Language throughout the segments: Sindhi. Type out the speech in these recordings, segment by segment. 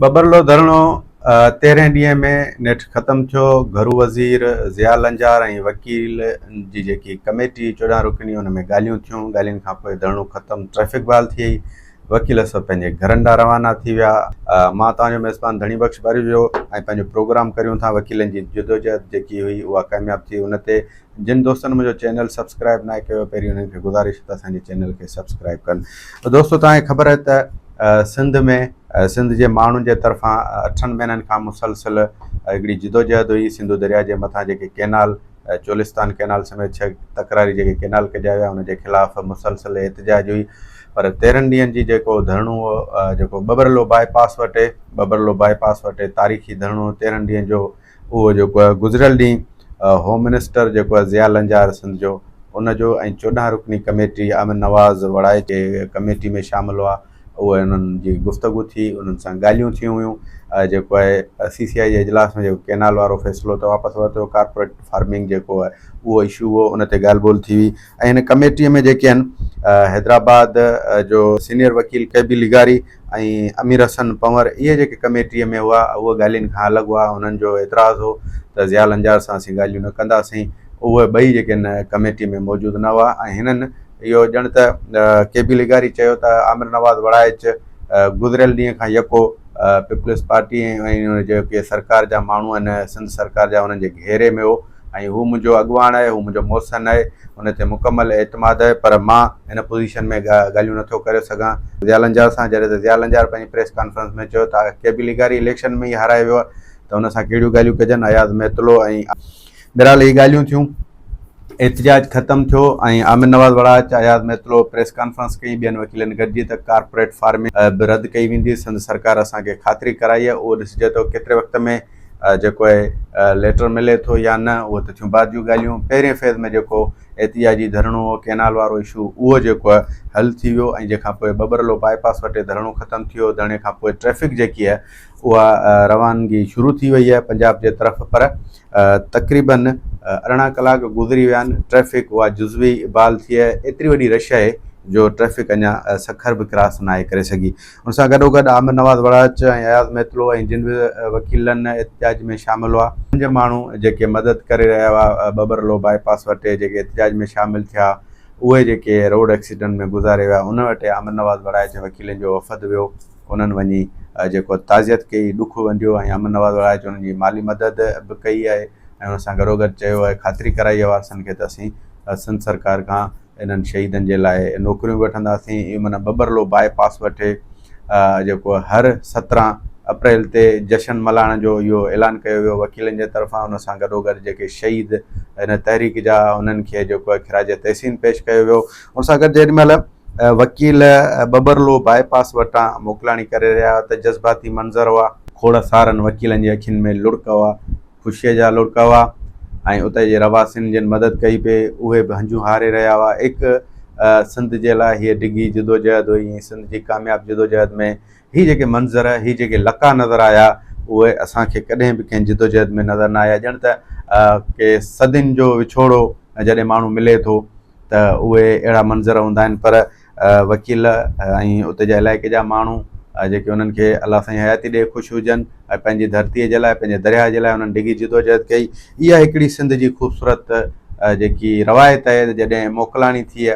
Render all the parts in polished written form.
ٻٻرلو ڌرڻو تيرهين ڏينهن ۾ نيٺ ختم ٿيو، گهرو وزير ضياء لنجار ۽ وڪيل جي جيڪي ڪميٽي 14 رڪني ان ۾ ڳالهيون ٿيون، ڳالهين کانپوء ڌرڻو ختم، ٽريفڪ بحال ٿي وئي، وڪيل سڀ پنهنجي گهرن ڏانهن روانا ٿي ويا. مان توهان جو ميزبان ڌڻي بخش ٻاريجو ۽ پنهنجو پروگرام ڪريون ٿا وڪيلن جي جدوجهد جيڪي هئي اها ڪامياب ٿي ان تي جن دوستن منهنجو چينل سبسڪرائب ناهي ڪيو پهرين انهن کي گذارش ته اسان جي چينل کي سبسڪرائب ڪن دوستو توهان کي خبر آهي ته سنڌ ۾ سنڌ جي ماڻهن جي طرفان اٺن مهينن کان مسلسل هڪڙي جدوجهد هئي سنڌو درياء جي مٿان جيڪي ڪينال چولستان ڪينال سميت ڇهه تڪراري جيڪي ڪينال ڪڍيا ويا ان جي خلاف مسلسل احتجاج هئي پر 13 ڏينهن جي جيڪو ڌرڻو هو جيڪو ٻبرلو باء پاس وٽ ٻبرلو باء پاس وٽ تاريخي ڌرڻو 13 ڏينهن جو اهو جيڪو آهي گذريل ڏينهن هوم منسٽر جيڪو آهي ضياء لنجار سنڌ جو ان جو ۽ 14 رڪني ڪميٽي عامر نواز وڙائي جي ڪميٽي ۾ شامل هئا اهي انهن جي گفتگو ٿي انهن سان ڳالهيون ٿيون هيون جيڪو آهي سي سي آء جي اجلاس ۾ جيڪو ڪينال وارو فيصلو ته واپس ورتو ويو ڪارپوريٽ فارمنگ جيڪو آهي اهو اشو هو ان تي ڳالهه ٻولهه ٿي هئي ۽ هن ڪميٽي ۾ جيڪي آهن حيدرآباد جو سينيئر وڪيل ڪي بي لغاري ۽ امير حسن پنور اهي جيڪي ڪميٽيء ۾ هئا اهي ڳالهين کان الڳ هئا انهن جو اعتراض هو ته ضياء لنجار سان اسين ڳالهيون نه ڪنداسين اهي ٻئي جيڪي هن ڪميٽي ۾ موجود نه هئا ۽ هنن اهو ڄڻ ته ڪي بي لغاري چيو ته عامر نواز وڙائچ گذريل ڏينهن کان يڪو پيپلز پارٽي ۽ جيڪي سرڪار جا ماڻهو آهن سنڌ سرڪار جا انهن جي گهيري ۾ هو ۽ هو منهنجو اڳواڻ آهي، هو منهنجو محسن آهي، ان تي مڪمل اعتماد آهي پر مان هن پوزيشن ۾ ڳالهيون نٿو ڪري سگهان. ضياء لنجار سان جڏهن ته ضياء لنجار پنهنجي پريس ڪانفرنس ۾ چيو ته ڪي بي لغاري اليڪشن ۾ ئي هارائي ويو آهي ته ان سان ڪهڙيون ڳالهيون ڪجن، اياز ميتلو ۽ بهرحال هي ڳالهيون ٿيون، احتجاج ختم ٿيو ۽ عامر نواز وڙائچ، اياز ميتلو پريس ڪانفرنس ڪئي، ٻين وڪيلن گڏجي ته ڪارپوريٽ فارمنگ به رد ڪئي ويندي، سنڌ سرڪار اسان کي خاطري ڪرائي آهي، اهو ڏسجي ٿو ڪيتري وقت ۾ جيڪو اهي ليٽر ملي ٿو يا نه اهو ته ٿيون بعد جون ڳالهيون پهرين فيز ۾ جيڪو احتجاجي ڌرڻو هو ڪينال وارو اشو اهو جيڪو آهي حل ٿي ويو ۽ جنهن کان پوء ٻٻرلو باء پاس وٽ ڌرڻو ختم ٿي ويو ڌرڻي کان پوء ٽريفڪ جيڪي آهي اها روانگي شروع ٿي وئي آهي پنجاب جي طرف پر تقريبن 18 ڪلاڪ گذري ويا آهن ٽريفڪ اها جزوي بحال ٿي آهي ايتري وڏي رش آهي جو ٽريفڪ اڃا سکر به ڪراس ناهي ڪري سگهي ان سان گڏوگڏ عامر نواز وڙائچ ۽ اياز ميتلو ۽ جن به وڪيلن احتجاج ۾ شامل هئا. پنج ماڻهو جيڪي مدد ڪري رهيا هئا ٻٻرلو باء پاس وٽ جيڪي احتجاج ۾ شامل ٿيا اهي جيڪي روڊ ايڪسيڊنٽ ۾ گذاري ويا ان وٽ عامر نواز وڙائچ وڪيلن جو وفد ويو انهن وڃي جيڪو تعزيت ڪئي ڏک ونڊيو ۽ عامر نواز وڙائچ انهن جي مالي مدد به ڪئي آهي ۽ ان سان گڏوگڏ چيو آهي خاطري ڪرائي آهي وارثن کي ته اسين سنڌ سرڪار کان انهن شهيدن جي لاء نوڪريون به وٺنداسين اهو معنيٰ ٻٻرلو باء پاس وٺي جيڪو هر 17 اپريل تي جشن ملهائڻ جو اهو اعلان ڪيو ويو وڪيلن جي طرفان ان سان گڏوگڏ جيڪي شهيد هن تحريڪ جا انهن کي جيڪو آهي خراج تحسين پيش ڪيو ويو ان سان گڏ جيڏي مهل وڪيل ٻٻرلو باء پاس وٽان موڪلاڻي ڪري رهيا ته جذباتي منظر هئا کوڙ سارن وڪيلن جي اکين ۾ لڙڪ هئا خوشيء جا لڙڪ هئا ۽ اتي جي رهواسين جن مدد ڪئي پئي اهي به هنجون هاري رهيا هئا. هڪ سنڌ جي لاء هيء ڊگهي جدوجهد هئي ۽ سنڌ جي ڪامياب جدوجهد ۾ هي جيڪي منظر، هي جيڪي لقاء نظر آيا اهي اسان کي ڪڏهن به ڪنهن جدوجهد ۾ نظر نه آيا. ڄڻ ته ڪي صدين جو وڇوڙو جڏهن ماڻهو ملي ٿو ته اهي اهڙا منظر هوندا آهن پر وڪيل ۽ اتي جا علائقي جا ماڻهو جيڪي انهن کي الله سائين حياتي ڏي خوش هجن ۽ پنهنجي ڌرتيء جي لاء پنهنجي درياهه جي لاء انهن ڊگهي جدوجهد ڪئي اها هڪڙي سنڌ جي خوبصورت جيڪي روايت آهي ته جڏهن موڪلاڻي ٿئي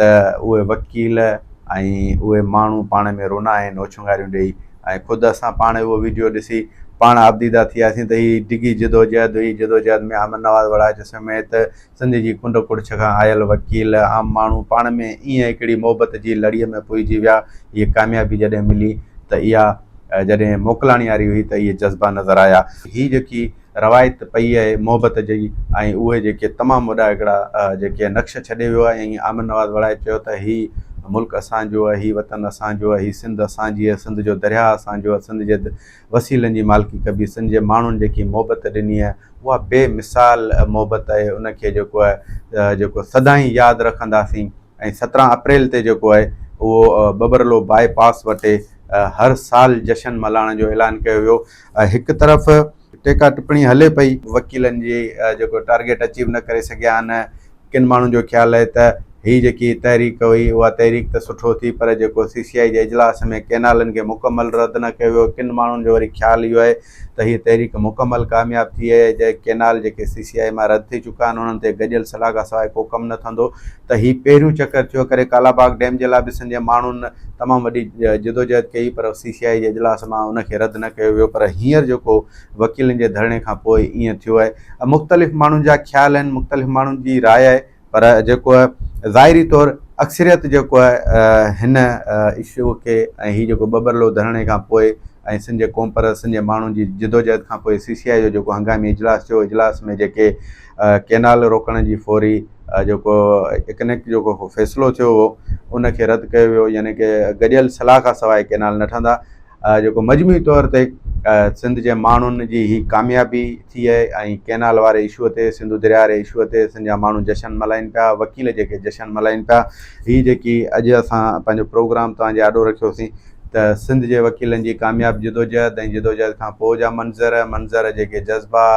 ته اهي وڪيل ۽ اهي ماڻهو پاڻ ۾ رونا ۽ نوڇنگاريون ڏيئي ۽ خود اسان پاڻ اهو ويڊيو ڏسي پاڻ آبديده ٿياسين ته هي ڊگهي جدوجهد هئي جدوجهد ۾ عامر نواز وڙائچ سميت سنڌ جي ڪنڊ ڪڙڇ کان آيل وڪيل، عام ماڻهو پاڻ ۾ ائين هڪڙي محبت جي لڙيء ۾ پوئجي ويا. هيء ڪاميابي جڏهن ملي ته اها جڏهن موڪلاڻي واري هئي ته اهي جذبا نظر آيا. هي جيڪي روايت پئي آهي محبت جي ۽ اهي جيڪي تمام وڏا هڪڙا جيڪي نقش ڇڏي ويو آهي ۽ عامر نواز وڙائي چيو ته هي ملڪ اسان جو آهي، هي وطن اسان جو آهي، هي سنڌ اسان جي آهي، سنڌ جو درياهه اسان جو آهي، سنڌ جي وسيلن جي مالڪي ڪبي، سنڌ جي ماڻهن جيڪي محبت ڏني آهي اها بي مثال محبت آهي ان کي جيڪو آهي جيڪو سدائين ياد رکنداسين ۽ 17 اپريل تي جيڪو آهي اهو ٻٻرلو باء پاس وٽ هر سال جشن ملهائڻ جو اعلان ڪيو ويو. هڪ طرف ٽيڪا ٽپڻي هلي پئي، وڪيلن جي جيڪو ٽارگيٽ اچيو نه ڪري سگهيا آهن، ڪن ماڻهن جو خيال آهي ته هي جيڪي تحريڪ هئي اها تحريڪ ته سٺو ٿي پر جيڪو سي سي آء جي اجلاس ۾ ڪينالن کي مڪمل رد نه ڪيو ويو ڪن ماڻهن جو وري خيال اهو آهي ته هيء تحريڪ مڪمل ڪامياب ٿي آهي جي ڪينال جيڪي سي سي آء مان رد ٿي چڪا آهن انهن تي گڏيل صلاح کان سواء ڪو ڪم نه ٿندو ته هي پهريون چڪر ٿيو ڪري ڪالاباغ ڊيم جي لاء به سنڌ جي ماڻهن تمام وڏي جدوجهد ڪئي پر سي سي آء جي اجلاس مان ان کي رد نه ڪيو ويو پر هينئر جيڪو وڪيلن جي ڌرڻي کان پوء ائين ٿيو آهي مختلف ماڻهن جا خيال آهن مختلف ماڻهن جي راء آهي پر جيڪو آهي ظاهري طور اڪثريت جيڪو آهي هن اشو کي ۽ هي جيڪو ٻٻرلو ڌرڻي کان پوء ۽ سنڌ جي قوم پرست سنڌ جي ماڻهن جي جدوجهد کان پوء سي سي آء جو جيڪو هنگامي اجلاس ٿيو اجلاس ۾ جيڪي ڪينال روڪڻ جي فوري جيڪو اڪنڪ جيڪو فيصلو ٿيو هو ان کي رد ڪيو ويو يعني ڪي گڏيل صلاح کان سواء ڪينال نه ٺهندا جيڪو مجموعي طور تي سنڌ جي ماڻهن جي هي ڪاميابي ٿي آهي ۽ ڪينال واري اشو تي سنڌو درياء واري اشو تي سنڌ جا ماڻهو جشن ملهائين پيا وڪيل جيڪي جشن ملهائين پيا هي جيڪي اڄ اسان پنهنجو پروگرام توهان جي آڏو رکيوسين ته سنڌ جي وڪيلن جي ڪامياب جدوجهد ۽ جدوجهد کان پوء جا منظر منظر جيڪي جذبا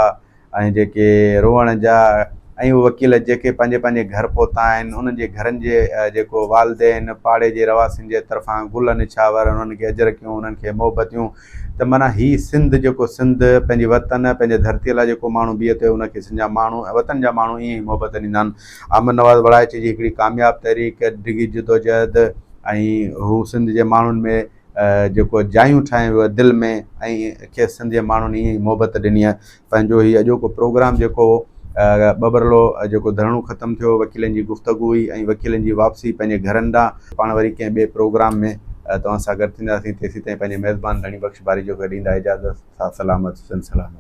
۽ جيڪي روئڻ جا ۽ اهي وڪيل جيڪي پنهنجي پنهنجي گهر پهتا آهن انهن جي گهرن جي جيڪو والدين پاڙي جي رهواسين جي طرفان گل نڇاور انهن کي اجرڪيون انهن کي محبتيون ته معنيٰ هي سنڌ جيڪو سنڌ پنهنجي وطن پنهنجي ڌرتي لاء جيڪو ماڻهو بيهي ٿو ان کي سنڌ جا ماڻهو ۽ وطن جا ماڻهو ائين ئي محبت ڏيندا آهن عامر نواز وڙائچ جي هڪڙي ڪامياب تحريڪ ڊگهي جدوجهد ۽ هو سنڌ جي ماڻهن ۾ جيڪو جايون ٺاهي ويو دل ۾ ۽ کيس سنڌ جي ماڻهن ائين ئي محبت ڏني آهي پنهنجو هي اڄوڪو پروگرام جيڪو هو ٻٻرلو جيڪو ڌرڻو ختم ٿيو وڪيلن جي گفتگو هئي ۽ وڪيلن جي واپسي پنهنجي گهرن ڏانهن پاڻ وري ڪنهن ٻئي پروگرام ۾ توهان سان گڏ ٿينداسين تيسين تائين پنهنجي ميزبان ڌڻي بخش باريجو کي ڏيندا اجازت ساٿ سلامت سنڌ سلامت.